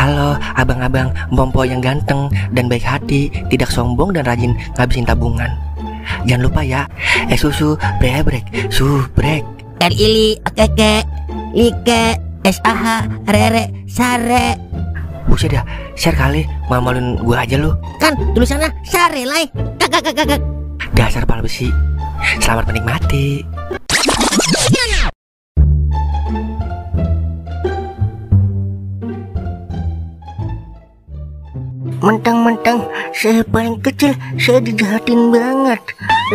Halo abang-abang Bompo yang ganteng dan baik hati, tidak sombong dan rajin ngabisin tabungan. Jangan lupa ya, susu brebrek, subrek. Ili, okeke, like, SAH, rere, sare. Buset dah, share kali, malu-maluin gue aja lu. Kan tulisannya sare lai. Kakak. Dasar pala besi. Selamat menikmati. Mentang-mentang saya paling kecil, saya dijahatin banget.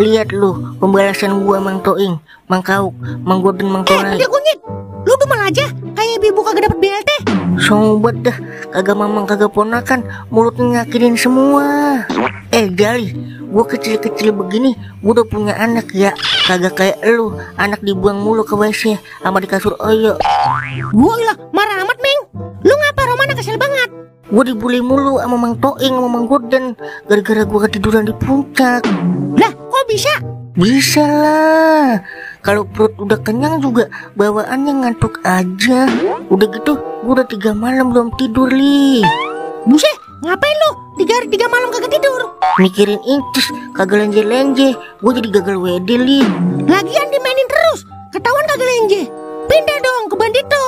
Lihat lu pembalasan gua Mang Toing, Mang Kauk, Mang Gorden, Mang Torai. Dia kunyit. Lu demen aja kayak ibu kagak dapet BLT. Sobat dah, kagak mamang kagak ponakan, mulutnya nyakinin semua. Jali, gua kecil-kecil begini, gua udah punya anak ya. Kagak kayak lu, anak dibuang mulu ke WC sama di kasur oyo. Gua ilah marah amat, Meng. Lu ngapa Romana kesel banget? Gue dibully mulu sama Mang Toing sama Mang Gorden gara-gara gue ketiduran di puncak. Lah kok bisa? Bisa lah. Kalau perut udah kenyang juga bawaannya ngantuk aja. Udah gitu gue udah 3 malam belum tidur li. Buset, ngapain lu 3 malam kagak tidur? Mikirin incis, kagak lenje-lenje. Gue jadi gagal WD li. Lagian dimainin terus, ketahuan kagak lenje. Pindah dong ke Bandito.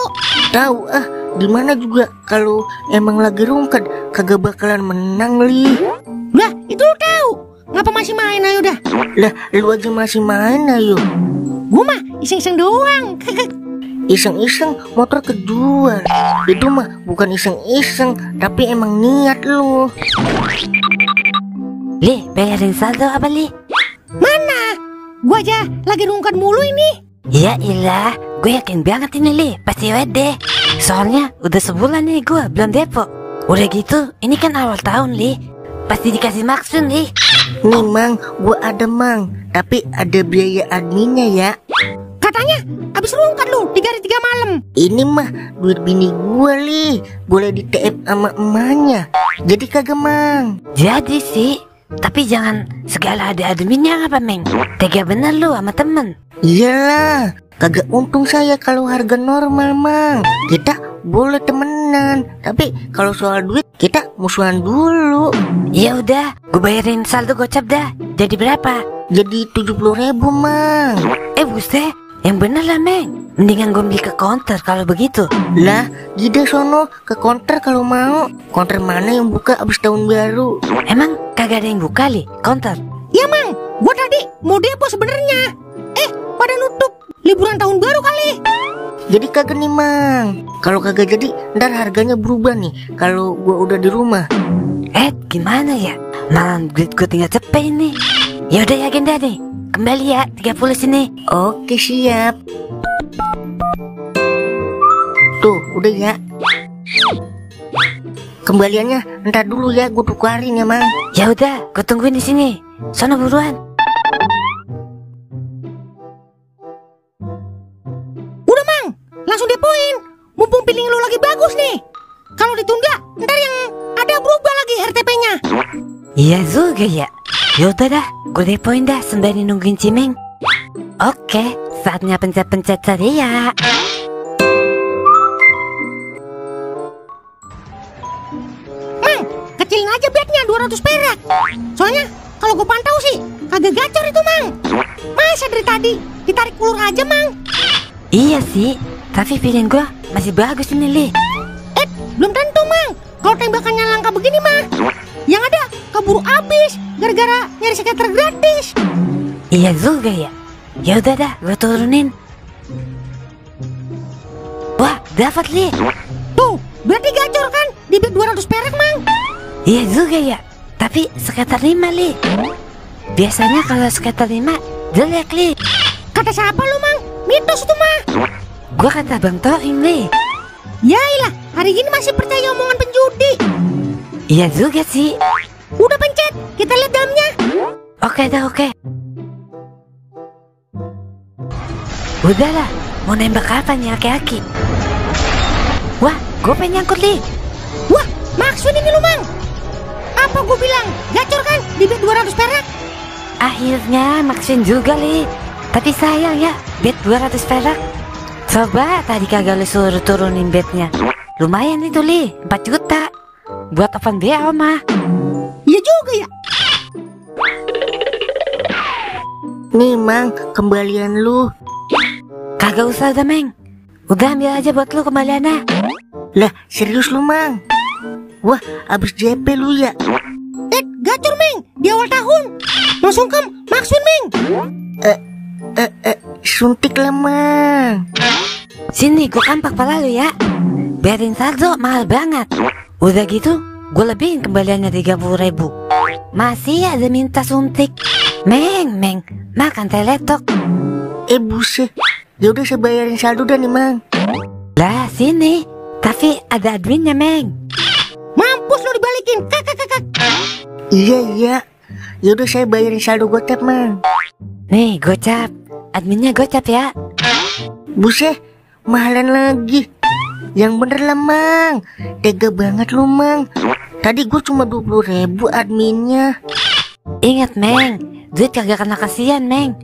Tahu di mana juga kalau emang lagi rungkat kagak bakalan menang li. Lah itu lu tahu. Ngapa masih main ayo dah? Lah lu aja masih main ayo. Gua mah iseng-iseng doang. Iseng-iseng motor kejual. Itu mah bukan iseng-iseng, tapi emang niat lu. Li, bayarin saldo apa Li? Mana? Gua aja lagi rungkat mulu ini. Ya ilah, gue yakin banget ini Li, pasti WD. Soalnya udah sebulan nih gue belum depo. Udah gitu, ini kan awal tahun Li, pasti dikasih maksud Li. Nih Mang, gue ada Mang, tapi ada biaya adminnya ya. Katanya abis rungkat lu 3 hari 3 malam. Ini mah duit bini gue Li, boleh di TF sama emaknya. Jadi kagak Mang? Jadi sih, tapi jangan segala ada adminnya apa Meng. Tega bener lu sama temen. Iyalah, kagak untung saya kalau harga normal Mang. Kita boleh temenan, tapi kalau soal duit kita musuhan dulu. Ya udah, gue bayarin saldo gocap dah. Jadi berapa? Jadi 70.000 Mang. Buset, yang bener lah Meng. Mendingan gue beli ke counter kalau begitu. Lah, gida sono ke counter kalau mau. Counter mana yang buka abis tahun baru? Emang kagak ada yang buka Li, counter? Ya Mang, gua tadi mau depo sebenarnya. Pada nutup liburan tahun baru kali. Jadi kagak nih Mang. Kalau kagak jadi ntar harganya berubah nih kalau gua udah di rumah. Gimana ya? Malam duit gue tinggal cepet ini. Ya udah ya agenda nih. Kembali ya 30 sini. Oke siap. Tuh udah ya. Kembaliannya ntar dulu ya, gue tukarin ya Mang. Ya udah, gue tungguin di sini. Sono buruan. Langsung depoin, mumpung pilih lu lagi bagus nih. Kalau ditunda, ntar yang ada berubah lagi RTP-nya. Iya juga ya. Yaudah dah, gue depoin dah sembari nungguin Cimeng. Oke, saatnya pencet-pencet ceria. Mang, kecilin aja bednya 200 perak. Soalnya kalau gue pantau sih kagak gacor itu Mang. Masa dari tadi ditarik ulur aja Mang. Iya sih, tapi pilihan gue masih bagus ini Li. Belum tentu Mang. Kalau tembakannya langka begini mah, yang ada keburu habis gara-gara nyari skater gratis. Iya juga ya. Ya udah dah, gue turunin. Wah, dapat Li. Tuh, berarti gacor kan di bet 200 perak Mang. Iya juga ya. Tapi skater 5 Li. Biasanya kalau skater 5 jelek Li. Kata siapa lu Mang? Mitos itu mah. Gua kata Bang Toing Li. Yailah, hari ini masih percaya omongan penjudi. Iya juga sih. Udah pencet, kita lihat dalamnya. Oke dah, oke. Udahlah, mau nembak apa nih aki-aki? Wah, gue pengen nyangkut Li. Wah, maksud ini lu Mang. Apa gue bilang, gacor kan di bet 200 perak? Akhirnya maksin juga Li. Tapi sayang ya, bet 200 perak. Coba tadi kagak lu suruh turunin betnya. lumayan itu li, 4 juta. Buat open BO mah. Iya juga ya. Nih Mang, kembalian lu. Kagak usah dah Meng, udah ambil aja buat lu kembaliannya. Lah serius lu Mang? Wah abis JP lu ya? Gacor Meng, di awal tahun. Langsung maksud Meng. Suntik lah Mang. Sini gue kampak pala lu ya. Biarin saldo mahal banget. Udah gitu gue lebihin kembaliannya 30.000. Masih ada minta suntik. Meng, makan teletok. Buset. Yaudah saya bayarin saldo dah nih Mang. Lah sini, tapi ada adminnya Meng. Mampus lo dibalikin. Kakak. Iya. Yaudah saya bayarin saldo gocap Mang. Nih gocap, adminnya gocap ya. Buset, mahalan lagi. Yang bener lah Mang. Tega banget lu Mang. Tadi gue cuma 20.000 adminnya. Ingat Meng, duit kagak kena kasihan Meng.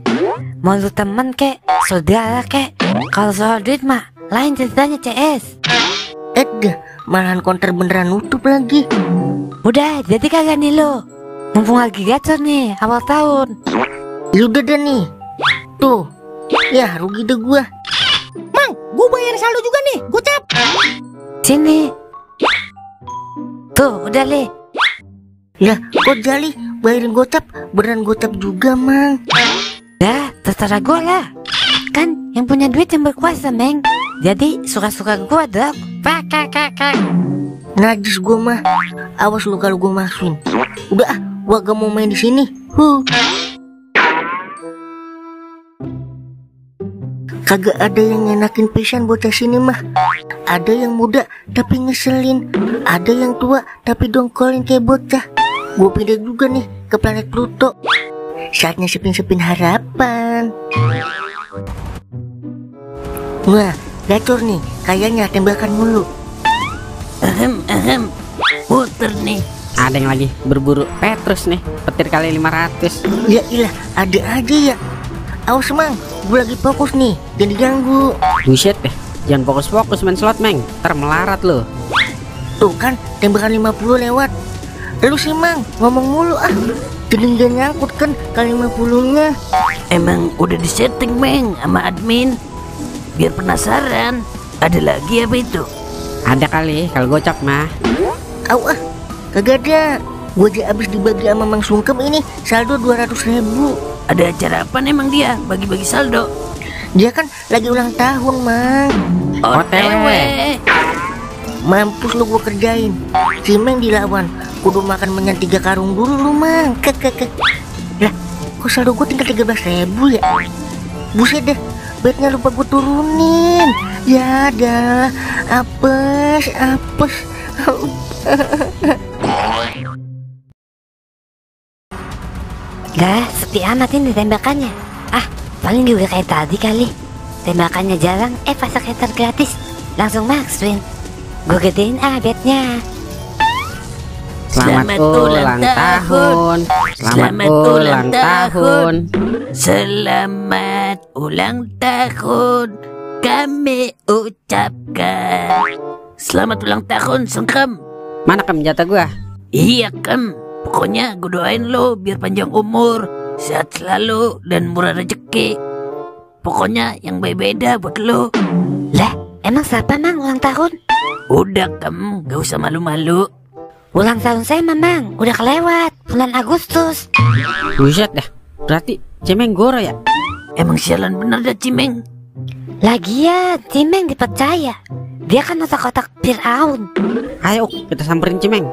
Mau lu temen kek, saudara kek. Kalau soal duit mah lain ceritanya CS. Malahan konter beneran nutup lagi. Udah jadi kagak nih lo? Mumpung lagi gacor nih awal tahun. Yaudah deh nih. Tuh, ya rugi deh gua. Mang, gue bayar saldo juga nih. Gocap. Sini. Tuh udah li. Lah kok Jali bayarin gocap? Beneran gocap juga Mang. Dah terserah gue lah. Kan yang punya duit yang berkuasa Meng. Jadi suka-suka gue dong. Kakak. Najis gua mah. Awas lu kalau gua masukin. Udah gua gak mau main di sini. Kagak ada yang ngenakin pisan bocah sini mah. Ada yang muda tapi ngeselin. Ada yang tua tapi dongkolin kayak bocah. Gua pindah juga nih ke planet Pluto. Saatnya sepin-sepin harapan. Wah, gacor nih. Kayaknya tembakan mulu. Puter nih. Ada yang lagi berburu Petrus nih, petir kali 500. Ya ilah, ada aja ya. Awas Mang, gue lagi fokus nih, jangan diganggu. Buset deh, jangan fokus-fokus main slot Meng, ntar melarat lo. Tuh kan, tembakan 50 lewat. Lu sih Mang, ngomong mulu ah. Jadi gak nyangkut kan kali 50-nya. Emang udah disetting Meng sama admin. Biar penasaran, ada lagi apa itu? Ada kali, kalau gocap mah. Au ah, kagak ada. Gue aja abis dibagi sama Mang Sungkem ini saldo 200.000. Ada acara apa emang dia bagi-bagi saldo? Dia kan lagi ulang tahun Mang. OTW. Mampus lu gue kerjain. Si Meng dilawan, kudu makan menyan 3 karung dulu lu Mang. Lah, kok saldo gue tinggal 13.000 ya? Buset deh, bednya lupa gue turunin. Ya dah, apes. Lah sepi amat ini tembakannya. Ah paling juga kayak tadi kali. Tembakannya jarang, pasang hater gratis. Langsung max win. Gue gedein bednya. Selamat ulang tahun. Selamat ulang tahun. Selamat ulang tahun kami ucapkan. Selamat ulang tahun Sengkem. Mana Kem jatah gua? Iya Kem, pokoknya gue doain lo biar panjang umur, sehat selalu dan murah rezeki. Pokoknya yang beda-beda buat lo. Lah emang siapa Mang ulang tahun? Udah Kem, gak usah malu-malu. Ulang tahun saya Mamang udah kelewat bulan Agustus. Buset dah, berarti Cimeng goro ya? Emang sialan bener dah Cimeng. Lagian Cimeng dipercaya. Dia kan otak-otak Fir'aun. Ayo kita samperin Cimeng.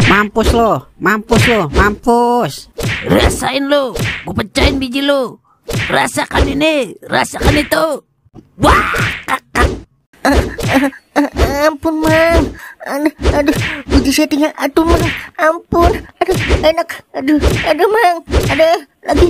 Mampus lo, mampus. Rasain lo, gue pecahin biji lo. Rasakan ini, rasakan itu. Wah, kakak. Ampun Mang. Aduh, biji saya tinggal aduh Mang. Ampun, aduh enak. Aduh Mang. Ada lagi.